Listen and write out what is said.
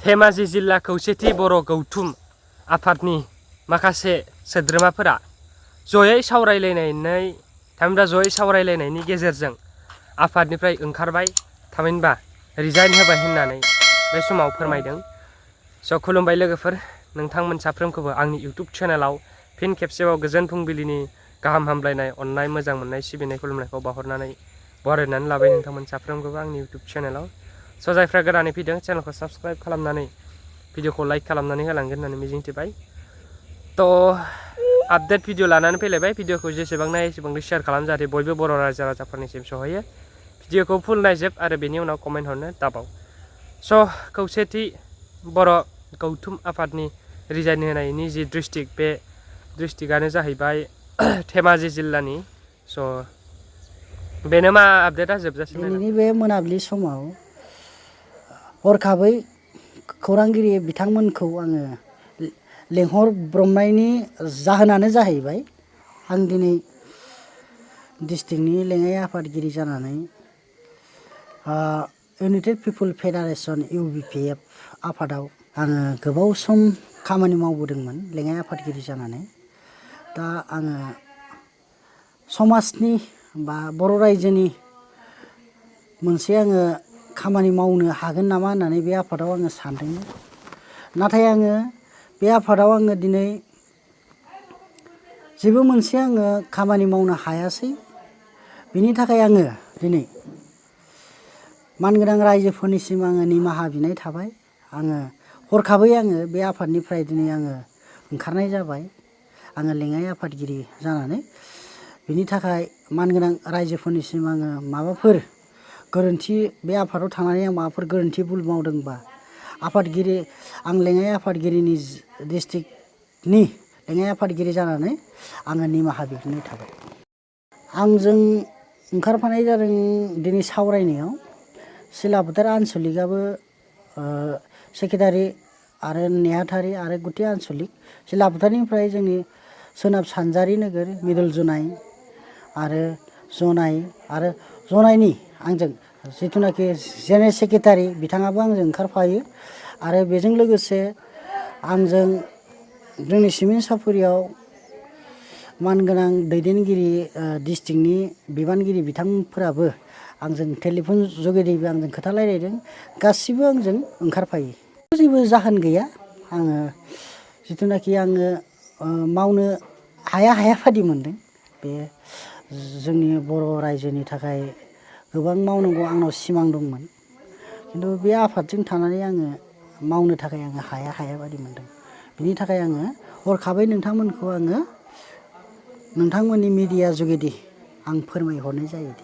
धेमाजि जिल्ला खौसेथि बर' गौथुम आफादनि माखासे सोद्रोमाफोरा जयै सावरायलायनायनि गेजेरजों आफादनिफ्राय ओंखारबाय थामहिनबा रिजाइन होबाय होननानै बे समाव फोरमायदों। स' खुलुमबाय लोगोफोर, नोंथांमोन साफ्रोमखौबो आंनि इउटुब चेनेलाव फिन खेबसेबाव गोजोन फुंबिलिनि गाहाम हामलायनाय, अननाय, मोजां मोननाय, सिबिनाय, खुलुमनायखौ बावहरनानै बरायनानै लाबाय नोंथांमोन साफ्रोमखौबो आंनि इउटुब चेनेलाव। स' जायफ्रा गोदानै फैदों चेनेलखौ साबस्क्राइब खालामनानै भिडिअखौ लाइक खालामनानै होलांगोन होननानै मिजिंथिबाय। थ' आपडेट भिडिअ लानानै फैलायबाय। भिडिअखौ जेसेबां नायो एसेबांनो शेयार खालाम, जाहाथे बयबो बर' रायजो राजाफोरनिसिम सहैयो। भिडिअखौ फुल नायजोब आरो बेनि उनाव कमेन्ट हरनो दाबाव। स' खौसेथि बर' गौथुम आफादनि रिजाइन होनायनि जि डिस्ट्रिक्ट, बे डिस्ट्रिक्टआनो जाहैबाय धेमाजि जिल्लानि। स' बेनो मा आपडेटआ जोबजासिम। दिनैनि बे मोनाबिलि समाव हरखाबै खौरांगिरि बिथांमोनखौ आङो लेंहरब्रबनायनि जाहोनानो जाहैबाय, आं दिनै डिस्ट्रिक्टनि लेङाइ आफादगिरि जानानै इउनाइटेड पिपल फेडारेसन UBPF आफादाव आङो गोबाव सम खामानि मावबोदोंमोन लेङाइ आफादगिरि जानानै। दा आङो समाजनि बा बर' रायजोनि मोनसे आङो खामानि मावनो हागोन नामा होननानै बे आफादाव आङो सानदोंमोन। नाथाय आङो बे आफादाव आङो दिनै जेबो मोनसे आङो खामानि मावनो हायासै। बिनि थाखाय आङो दिनै मानगोनां रायजोफोरनिसिम आङो निमाहा बिनाय थाबाय। आङो हरखाबै आङो बे आफादनिफ्राय दिनै आङो ओंखारनाय जाबाय, आङो लेङाइ आफादगिरि जानानै। बिनि थाखाय मानगोनां रायजोफोरनिसिम आङो माबाफोर गोरोन्थि, बे आफादाव थानानै आं माबाफोर गोरोन्थि भुल मावदोंबा आं लेङाइ आफादगिरिनि डिस्ट्रिक्टनि लेङाइ आफादगिरि जानानै आङो निमाहा बिनाय थाबाय। आंजों ओंखारफानाय जादों दिनै सावरायनायाव सिलाफोथार आनसलिकआबो सेक्रेटारि आरो नेहाथारि आरो गुथि आनसलिक। सिलाफोथारनिफ्राय जोंनि सोनाब सानजारि नोगोर मिदल जनाय आरो जनायनि आंजों जिथुनाखि जेनेरेल सेक्रेटारि बिथाङाबो आंजों ओंखारफायो। आरो बेजों लोगोसे आंजों जोंनि सिमेन्ट सापरियाव मानगोनां दैदेनगिरि डिस्ट्रिक्टनि बिबानगिरि बिथांफोराबो आंजों टेलिफन जुगेदिबो आंजों खोथा रायलायदों। गासिबो आंजों ओंखारफायो। जेबो जाहोन गैया। आङो जिथुनाखि आङो मावनो हाया बादि मोनदों। बे जोंनि बर' रायजोनि थाखाय गोबां मावनांगौ आंनाव सिमां दंमोन, खिन्थु बे आफादजों थानानै आङो मावनो थाखाय आङो हाया बादि मोनदों। बिनि थाखाय आङो हरखाबै नोंथांमोनखौ आङो नोंथांमोननि मिडिया जुगेदि आं फोरमायहरनाय जायोदि